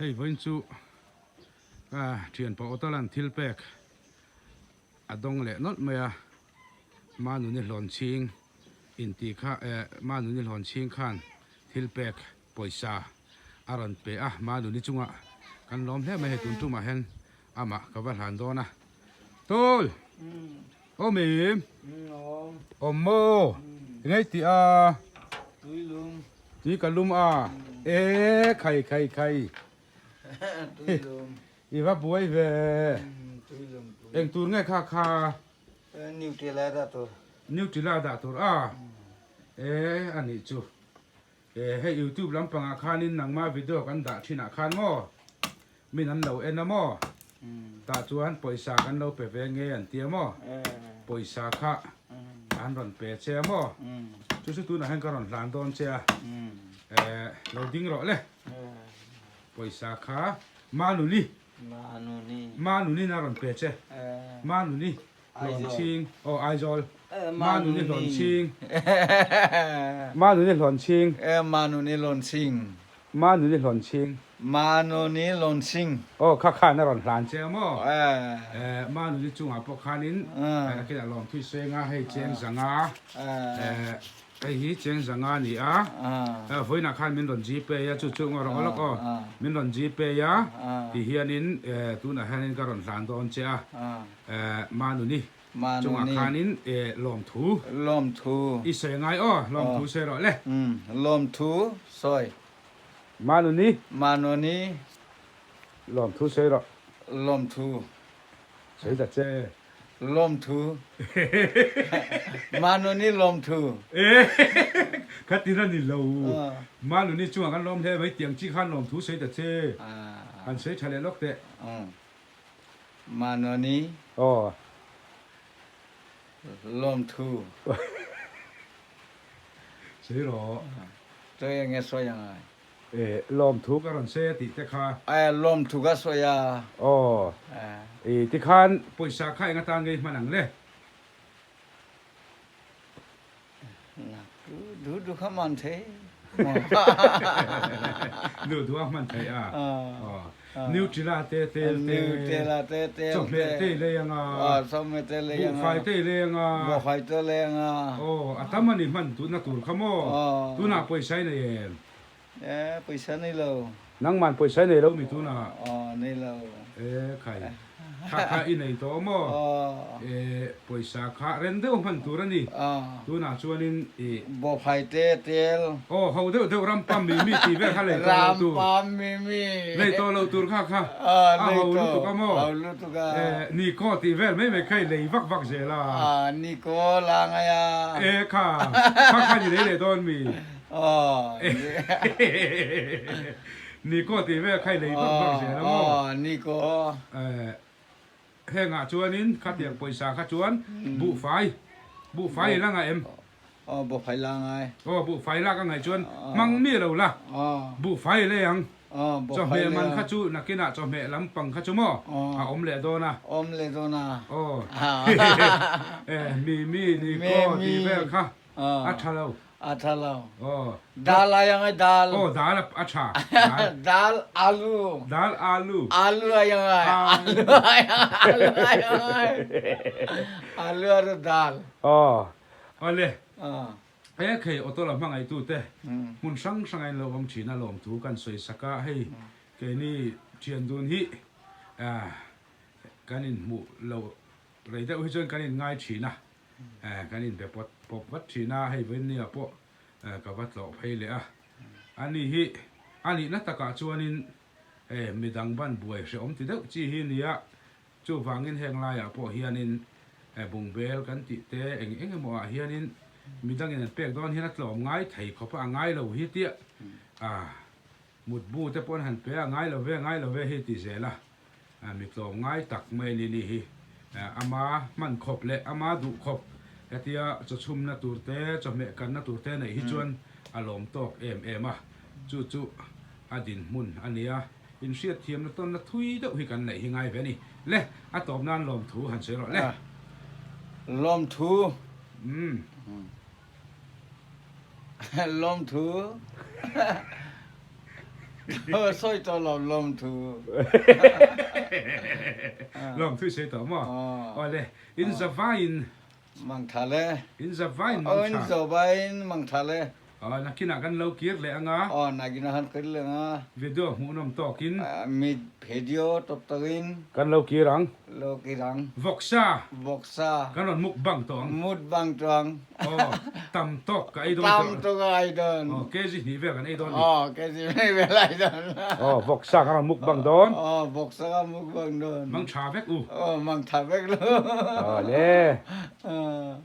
Hei vawiin chu thianpa Awtalan thil pek a dawng leh nawlh mai a, Manuni hlawn chhing intih kha eh Manuni hlawn chhing khan thil pek pawisa a rawn pe a, Manuni chungah kan lawm hle mai hei tun tumah hian amah ka va hlan dawn a. Tul! Awm em? Awm maw? Engei tih a? Tui lum. Tui ka lum a. E khai khai khai. Tui lum. I va buai ve. Tui lum. Eng tur nge kha kha? Nutella dah tur. Nutella dah tur a. E anih chu. E hei youtube lampangah khanin nangma video kan dah thinah khan maw min an lo en a maw tah chuan pawisa kan lo pe ve nge an tia maw pawisa kha an rawn pe che a maw chu chu tunah hian ka rawn hlan dawn che a e lo ding rawh le pawisa kha manuni manuni na rawn pe che manuni Hlawnchhing aw Aizawl Manuni Hlawnchhing Manuni Hlawnchhing Manuni Hlawnchhing Manuni Hlawnchhing Manuni Hlawnchhing Aw kha khan a rawn hlan che a maw Manuni chungah pawh khanin a lawm thui seng a hei cheng zanga hei hi cheng zanga a ni a vawiinah khan min rawn gpay a chu chu ngaw rawh lawk aw min rawn gpay a ti hianin tunah hianin ka rawn hlan dawn che a Manuni chungah khanin lawmthu lawmthu i sawi ngai aw lawmthu sawi rawh le lawmthu sawi Manuni Manuni lawmthu sawi rawh lawmthu sawi ta che lawmthu Manuni lawmthu khatin a ni lo Manuni chungah kan lawm hle mai tiang chi khan lawmthu sawi ta che han sawi tha leh lawk teh. Manoni. Aw. Lawmthu. Sawi rawh. Chawi enge sawi angai? Eh, lawmthu ka rawn sawi a tih te kha. Eh, lawmthu ka sawi a. Aw. Eh. Tikhan pawisa kha eng atan ngei hman ang le? Duh duh kha hman thei. Duh duh a hman thei a. Nutella te tel te. Nutella te tel te. Chawhmeh te i lei anga. Chawhmeh te lei anga. Buhfai te i lei anga. Buhfai te lei anga. Aw, a tam a ni hman duhna tur kha maw? Tunah pawisa i nei em? Eh, pawisa nei lo. Nangman pawisa i nei lo mi tunah? Aw, nei lo. Eh, khai. Kha kha i nei tawh maw? Aw. Eh, pawisa kha ren deuh hman tur a ni. Aw. Tunah chuanin i. Bawhfai te tel. Aw, ho deuh deuh ram pam mi mi tih vel kha lei tawh lo tur. Ram pam mi mi. Lei tawh lo tur kha kha. Aw, lei tawh. A ho lutuk a maw? Ho lutuk a. Eh, Niko tih vel mai mai kha i lei vak vak zel a. Aw, Niko la ngai a. Eh, kha. Kha kha ni lei leh dawn mi. Niko tih vel kha i lei vak vak zel a maw? Niko. Hengah chuanin khatiang pawisa kha chuan buhfai, buhfai i la ngaih em? Aw, buhfai la ngai. Aw, buhfai lak a ngaih chuan hmang mi lo la, buhfai i lei ang. Chawhmeh man kha chu nakinah chawhmeh lampang kha chu maw a awm leh dawn a. Awm leh dawn a. Aw, Mimi, Niko tih vel kha a tha lo. A tha lo. Aw. Dal ai ang ai dal. Aw dal a tha. Dal. Dal alu. Dal alu. Alu ai ang ai. Alu ai alu ai ang ai. Alu aru dal. Aw. Awle. He khei auto la hmangaih tu te hmun hrang hrang a in lo awm thin a lawm thu kan sawi sak a hei keini thian dun hi kan in hmuh lo rei deuh hi chuan kan in ngai thin a. Kan inbe pawt pawp vat thin a, hei vawinia pawh ka va tlawh phei leh a. Ani hi a nihna takah chuanin midang ban buai hrehawm ti deuh chi hi a ni a, chuvangin heng laiah pawh hianin bungbel kan tih te eng eng emaw ah hianin midangin an pek dawn hian a tlawm ngai thei khawp a, a ngai lo hi tia mutbu te pawh an han pe a, ngai lo ve ngai lo ve hi ti zel a. Mi tlawm ngai tak mai a ni ni hi. Ama hman khawp leh ama duh khawp hetia chawchhumna tur te, chawhmeh kanna tur te neih hi chuan a lawm tawk em em a. Chu chu a dinhmun a nia. Inhriatthiamna tawnna thui deuh hi kan neih hi ngai ve a ni. Le, a tawp nan lawmthu han sawi rawh le. Lawmthu. Umm. Lawmthu. Sawi tawh lo lawmthu. Lawmthu i sawi tawh maw? Awle, in zavaiin. Mangtha le. In zavaiin mangtha. Aw in zavaiin mangtha le. Aw nakinah kan lo kir leh anga. Aw nakinah kan kir leh anga. Video hmuhnawm tawkin. Mi video tawp takin. Kan lo kir ang. Lo kir ang. Vawksa. Vawksa. Kan rawn mukbang tawh ang. Mukbang tawh ang. Aw tam tawk ka ei dawn tawh. Tam tawk ka ei dawn. Aw kg hnih vel kan ei dawn ni. Aw kg hnih vel ei dawn. Aw vawksa kan rawn mukbang dawn. Aw vawksa kan mukbang dawn. Mang tha vek u. Aw mang tha vek lu. Aw le. Aw.